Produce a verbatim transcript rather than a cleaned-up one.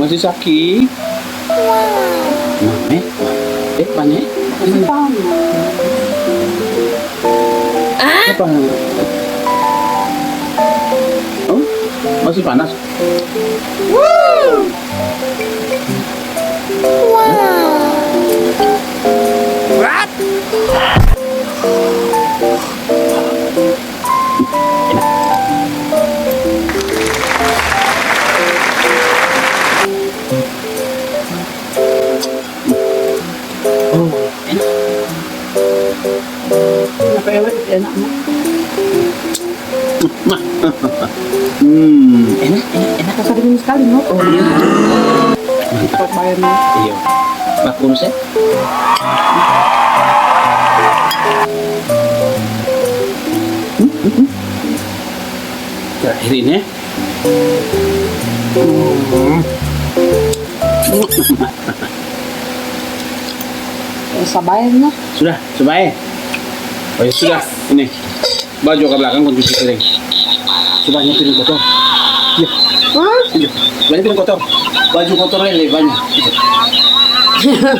Masih sakit? Mane? Eh, mane? Masih panas. Apa? Oh, masih panas? Oh, enak. Kenapa enak? Enak, no? Hmm, enak, enak, enak. Rasa dingin sekali, no? Oh, iya. Mantap. Cobain, no? Iya. Bagus, ya? Hmm, hmm, hmm. Terakhir ini, ya. Hmm. Rasa bae, no? Sudah, coba, eh. Oh, ya sudah. Ini. Baju ke belakang, kong cuci kering. Coba, ini piring kotor. Iya. Hah? Iya. Coba, ini piring kotor. Baju kotor, eh, banyak. Iya.